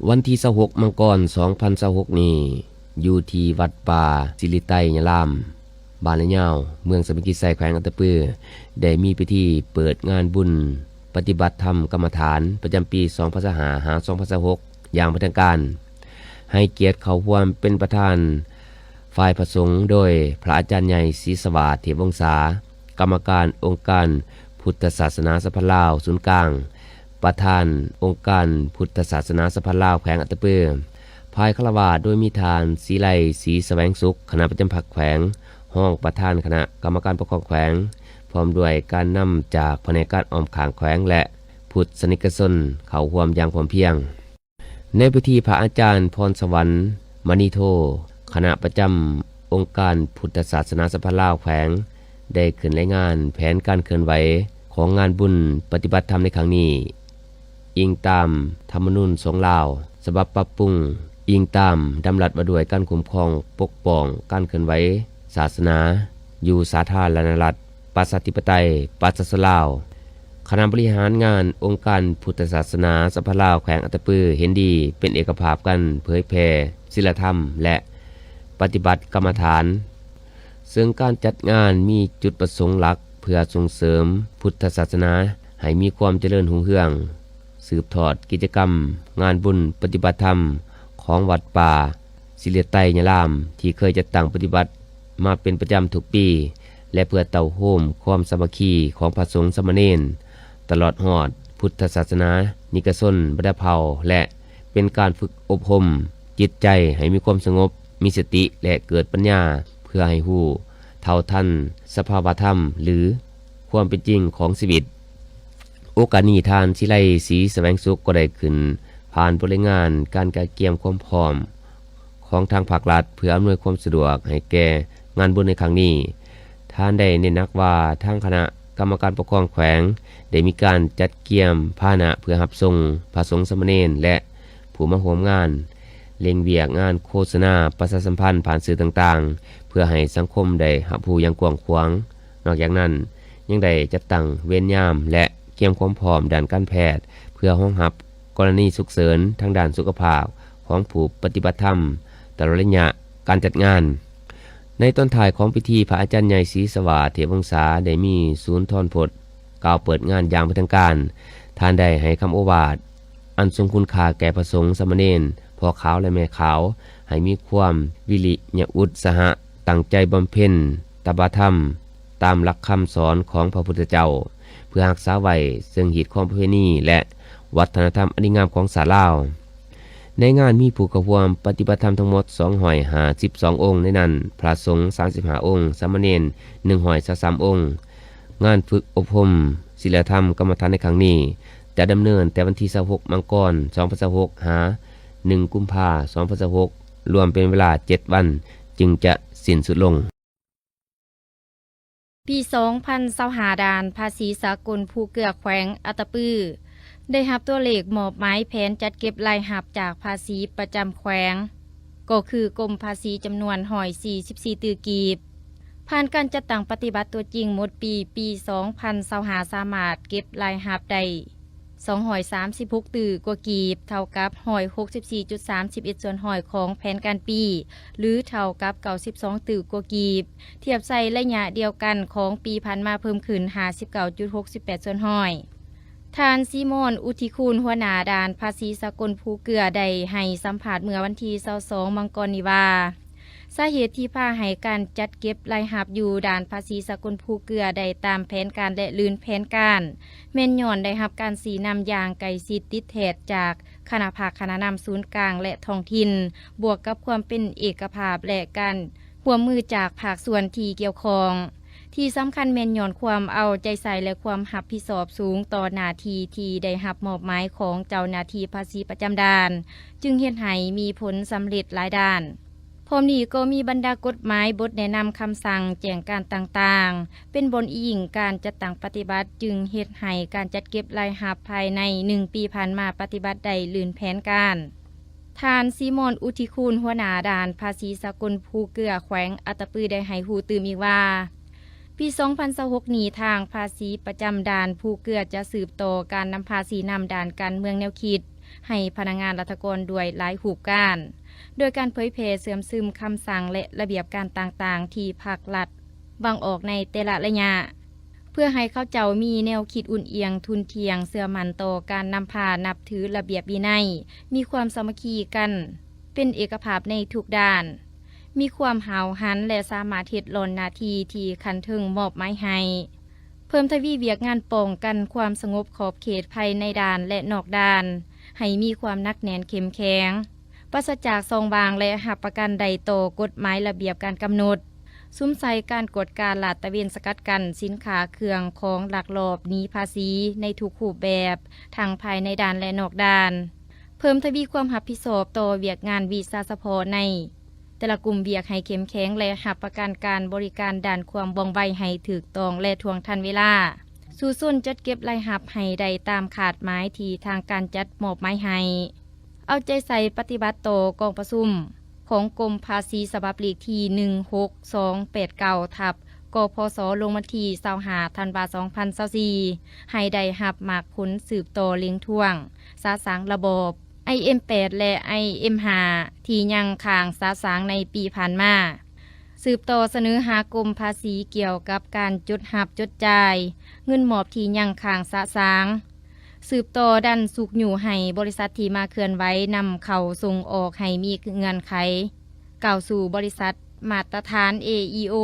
ວັນທີຊາວຫົກ ມັງກອນ ສອງພັນຊາວຫົກນີ້ ຢູ່ທີ່ວັດປ່າສິລິໄຕຍາລາມ ບ້ານລະຍາວ ເມືອງສາມັກຄີໄຊ ແຂວງອັດຕະປື ໄດ້ມີພິທີເປີດງານບຸນປະຕິບັດທຳກຳມະຖານ ປະຈຳປີສອງພັນຊາວຫ້າ ຫາ ສອງພັນຊາວຫົກ ຢ່າງເປັນທາງການ. ໃຫ້ກຽດເຂົ້າຮ່ວມເປັນປະທານຝ່າຍພະສົງ ໂດຍພະອາຈານໃຫຍ່ ສີສະຫວາດ ເທບວົງສາ, ກຳມະການອົງການພຸດທະສາສະໜາສະຫະພັນລາວສູນກາງ, ປະທານອົງການພຸດທະສາສະໜາສະຫະພັນລາວແຂວງອັດຕະປື, ຝ່າຍຄາລະວາດໂດຍມີທ່ານ ສີໄລ ສີສະແຫວງສຸກ ຄະນະປະຈຳພັກແຂວງ, ຮອງປະທານຄະນະກຳມະການປົກຄອງແຂວງ, ພ້ອມດ້ວຍການນຳຈາກພະແນກການອ້ອມຂ້າງແຂວງ ແລະ ພຸດທະສາສະນິກະຊົນເຂົ້າຮ່ວມຢ່າງພ້ອມພຽງ. ໃນພິທີ ພະອາຈານ ພອນສະຫວັນ ມະນີໂທ ຄະນະປະຈຳອົງການພຸດທະສາສະໜາສະຫະພັນລາວແຂວງ ໄດ້ຂຶ້ນລາຍງານແຜນການເຄື່ອນໄຫວຂອງງານບຸນປະຕິບັດທຳໃນຄັ້ງນີ້, ອີງຕາມທຳມະນູນສົງລາວ ສະບັບປັບປຸງ, ອີງຕາມດຳລັດວ່າດ້ວຍການຄຸ້ມຄອງປົກປ້ອງການເຄື່ອນໄຫວສາສະໜາ ຢູ່ສາທາລະນະລັດ ປະຊາທິປະໄຕ ປະຊາຊົນລາວ. ຄະນະບໍລິຫານງານອົງການພຸດທະສາສະໜາສະຫະພັນລາວແຂວງອັດຕະປືເຫັນດີເປັນເອກະພາບກັນເຜີຍແຜ່ສິນລະທຳ ແລະ ປະຕິບັດກຳມະຖານ, ເຊິ່ງການຈັດງານມີຈຸດປະສົງຫຼັກເພື່ອສົ່ງເສີມພຸດທະສາສະໜາໃຫ້ມີຄວາມຈະເລີນຮຸ່ງເຮືອງ, ສືບທອດກິດຈະກຳງານບຸນປະຕິບັດທຳຂອງວັດປ່າ ສິລິໄຕຍາລາມ ທີ່ເຄີຍຈັດຕັ້ງປະຕິບັດມາເປັນປະຈຳທຸກປີ ແລະ ເພື່ອເຕົ້າໂຮມຄວາມສາມັກຄີຂອງພະສົງສາມະເນນ ຕະຫຼອດຮອດພຸດທະສາສະໜານິກະຊົນບັນດາເຜົ່າ ແລະ ເປັນການຝຶກອົບຮົມຈິດໃຈໃຫ້ມີຄວາມສະຫງົບ, ມີສະຕິ ແລະ ເກີດປັນຍາ ເພື່ອໃຫ້ຮູ້ເທົ່າທັນສະພາວະທຳ ຫຼື ຄວາມເປັນຈິງຂອງຊີວິດ. ໂອກາດນີ້ ທ່ານ ສີໄລ ສີສະແຫວງສຸກ ກໍໄດ້ຂຶ້ນຜ່ານບໍລິງານການກະກຽມຄວາມພ້ອມຂອງທາງພາກລັດ ເພື່ອອຳນວຍຄວາມສະດວກໃຫ້ແກ່ງານບຸນໃນຄັ້ງນີ້. ທ່ານໄດ້ເນັ້ນໜັກວ່າ ທາງຄະນະກຳມະການປົກຄອງແຂວງ ໄດ້ມີການຈັດກຽມພາຫະນະເພື່ອຮັບສົ່ງພະສົງສາມະເນນ ແລະ ຜູ້ມາຮ່ວມງານ, ເລັ່ງວຽກງານໂຄສະນາປະຊາສຳພັນຜ່ານສື່ຕ່າງໆ ເພື່ອໃຫ້ສັງຄົມໄດ້ຮັບຮູ້ຢ່າງກວ້າງຂວາງ. ນອກຈາກນັ້ນ ຍັງໄດ້ຈັດຕັ້ງເວນຍາມ ແລະ ກຽມຄວາມພ້ອມດ້ານການແພດ ເພື່ອຮອງຮັບກໍລະນີສຸກເສີນທາງດ້ານສຸຂະພາບຂອງຜູ້ປະຕິບັດທຳ ຕະຫຼອດໄລຍະການຈັດງານ. ໃນຕອນທ້າຍຂອງພິທີ, ພະອາຈານໃຫຍ່ ສີສະຫວາດ ເທບວົງສາ ໄດ້ມີສຸນທອນພົດກ່າວເປີດງານຢ່າງເປັນທາງການ. ທ່ານໄດ້ໃຫ້ຄຳໂອວາດອັນຊົງຄຸນຄ່າແກ່ພະສົງສາມະເນນ, ພໍ່ຂາວ ແລະ ແມ່ຂາວ ໃຫ້ມີຄວາມວິລິຍະອຸດສະຫະ ຕັ້ງໃຈບຳເພັນຕະບະທຳ ຕາມຫຼັກຄຳສອນຂອງພະພຸດທະເຈົ້າ ເພື່ອຮັກສາໄວ້ເຊິ່ງຮີດຄອງປະເພນີ ແລະ ວັດທະນະທຳອັນດີງາມຂອງຊາດລາວ. ໃນງານມີຜູ້ເຂົ້າຮ່ວມປະຕິບັດທຳທັງໝົດສອງຮ້ອຍຫ້າສິບສອງອົງ, ໃນນັ້ນພະສົງສາມສິບຫ້າອົງ, ສາມະເນນໜຶ່ງຮ້ອຍຊາວສາມອົງ. ງານຝຶກອົບຮົມສິນລະທຳກຳມະຖານໃນຄັ້ງນີ້ ຈະດຳເນີນແຕ່ວັນທີຊາວຫົກ ມັງກອນ ສອງພັນຊາວຫົກ ຫາ ໜຶ່ງ ກຸມພາ ສອງພັນຊາວຫົກ ລວມເປັນເວລາເຈັດວັນ ຈຶ່ງຈະສິ້ນສຸດລົງ. ປີສອງພັນຊາວຫ້າ ດ່ານພາສີສາກົນພູເກືອແຂວງອັດຕະປື ໄດ້ຮັບຕົວເລກມອບໝາຍແຜນຈັດເກັບລາຍຮັບຈາກພາສີປະຈຳແຂວງ ກໍຄືກົມພາສີຈຳນວນຮ້ອຍສີ່ສິບສີ່ຕື້ກີບ. ຜ່ານການຈັດຕັ້ງປະຕິບັດຕົວຈິງໝົດປີ ປີສອງພັນຊາວຫ້າ ສາມາດເກັບລາຍຮັບໄດ້ ສອງຮ້ອຍສາມສິບຫົກຕື້ກວ່າກີບ, ເທົ່າກັບຮ້ອຍຫົກສິບສີ່ຈຸດສາມສິບເອັດສ່ວນຮ້ອຍຂອງແຜນການປີ ຫຼື ເທົ່າກັບເກົ້າສິບສອງຕື້ກວ່າກີບ, ທຽບໃສ່ໄລຍະດຽວກັນຂອງປີຜ່ານມາເພີ່ມຂຶ້ນຫ້າສິບເກົ້າຈຸດຫົກສິບແປດສ່ວນຮ້ອຍ. ທ່ານ ສີມອນ ອຸທິຄູນ ຫົວໜ້າດ່ານພາສີສາກົນພູເກືອ ໄດ້ໃຫ້ສຳພາດເມື່ອວັນທີຊາວສອງ ມັງກອນນີ້ວ່າ ສາເຫດທີ່ພາໃຫ້ການຈັດເກັບລາຍຮັບຢູ່ດ່ານພາສີສາກົນພູເກືອໄດ້ຕາມແຜນການ ແລະ ລື່ນແຜນການ ແມ່ນຍ້ອນໄດ້ຮັບການຊີ້ນຳຢ່າງໃກ້ຊິດຕິດແທດຈາກຄະນະພັກ, ຄະນະນຳສູນກາງ ແລະ ທ້ອງຖິ່ນ, ບວກກັບຄວາມເປັນເອກະພາບ ແລະ ການຮ່ວມມືຈາກພາກສ່ວນທີ່ກ່ຽວຂ້ອງ. ທີ່ສຳຄັນແມ່ນຍ້ອນຄວາມເອົາໃຈໃສ່ ແລະ ຄວາມຮັບຜິດຊອບສູງຕໍ່ໜ້າທີ່ທີ່ໄດ້ຮັບມອບໝາຍຂອງເຈົ້າໜ້າທີ່ພາສີປະຈຳດ່ານ ຈຶ່ງເຮັດໃຫ້ມີຜົນສຳເລັດຫຼາຍດ້ານ. ພ້ອມນີ້ກໍມີບັນດາກົດໝາຍ, ບົດແນະນຳ, ຄຳສັ່ງແຈ້ງການຕ່າງໆ ເປັນບ່ອນອີງການຈັດຕັ້ງປະຕິບັດ, ຈຶ່ງເຮັດໃຫ້ການຈັດເກັບລາຍຮັບພາຍໃນໜຶ່ງປີຜ່ານມາປະຕິບັດໄດ້ລື່ນແຜນການ. ທ່ານ ສີມອນ ອຸທິຄູນ ຫົວໜ້າດ່ານພາສີສາກົນພູເກືອແຂວງອັດຕະປື ໄດ້ໃຫ້ຮູ້ຕື່ມອີກວ່າ ປີສອງພັນຊາວຫົກນີ້ ທາງພາສີປະຈຳດ່ານພູເກືອຈະສືບຕໍ່ການນຳພາຊີ້ນຳດ້ານການເມືອງແນວຄິດ ໃຫ້ພະນັກງານລັດຖະກອນດ້ວຍຫຼາຍຮູບການ, ໂດຍການເຜີຍແຜ່ເຊື່ອມຊຶມຄຳສັ່ງ ແລະ ລະບຽບການຕ່າງໆ ທີ່ພັກລັດວາງອອກໃນແຕ່ລະໄລຍະ, ເພື່ອໃຫ້ເຂົາເຈົ້າມີແນວຄິດອຸ່ນອຽງ, ທຸ່ນທ່ຽງ, ເຊື່ອໝັ້ນຕໍ່ການນຳພາ, ນັບຖືລະບຽບວິໄນ, ມີຄວາມສາມັກຄີກັນ, ເປັນເອກະພາບໃນທຸກດ້ານ, ມີຄວາມຫ້າວຫັນ ແລະ ສາມາດເຮັດລ້ອນໜ້າທີ່ທີ່ຂັ້ນເທິງມອບໝາຍໃຫ້. ເພີ່ມທະວີວຽກງານປ້ອງກັນຄວາມສະຫງົບຂອບເຂດພາຍໃນດ່ານ ແລະ ນອກດ່ານ ໃຫ້ມີຄວາມໜັກແໜ້ນເຂັ້ມແຂງ, ປາສະຈາກຊ່ອງວ່າງ ແລະ ຮັບປະກັນໄດ້ຕໍ່ກົດໝາຍລະບຽບການກຳນົດ, ສຸມໃສ່ການກວດກາລາດຕະເວນສະກັດກັ້ນສິນຄ້າເຄື່ອງຂອງລັກລອບໜີພາສີໃນທຸກຮູບແບບ, ທັງພາຍໃນດ່ານ ແລະ ນອກດ່ານ. ເພີ່ມທະວີຄວາມຮັບຜິດຊອບຕໍ່ວຽກງານວິຊາສະເພາະໃນແຕ່ລະກຸ່ມວຽກໃຫ້ເຂັ້ມແຂງ ແລະ ຮັບປະກັນການບໍລິການດ້ານຄວາມວ່ອງໄວໃຫ້ຖືກຕ້ອງ ແລະ ທ່ວງທັນເວລາ. ສູ້ຊົນຈັດເກັບລາຍຮັບໃຫ້ໄດ້ຕາມຄາດໝາຍທີ່ທາງການຈັດມອບໝາຍໃຫ້. ເອົາໃຈໃສ່ປະຕິບັດຕໍ່ກອງປະຊຸມຂອງກົມພາສີສະບັບເລກທີ ໜຶ່ງຫົກສອງແປດເກົ້າ ທັບ ກພສ ລົງວັນທີ ຊາວຫ້າ ທັນວາ ສອງພັນຊາວສີ່ ໃຫ້ໄດ້ຮັບໝາກຜົນສືບຕໍ່ເລັ່ງທວງ ສະສາງລະບອບ ໄອເອັມແປດ ແລະ ໄອເອັມຫ້າ ທີ່ຍັງຄ້າງສະສາງໃນປີຜ່ານມາ, ສືບຕໍ່ສະເໜີຫາກົມພາສີກ່ຽວກັບການຈົດຮັບຈົດຈ່າຍເງິນມອບທີ່ຍັງຄ້າງສະສາງ, ສືບຕໍ່ດັນຊຸກຍູ້ໃຫ້ບໍລິສັດທີ່ມາເຄື່ອນໄຫວນຳເຂົ້າສົ່ງອອກໃຫ້ມີເງື່ອນໄຂ ກ້າວສູ່ບໍລິສັດມາດຕະຖານ ເອອີໂອ.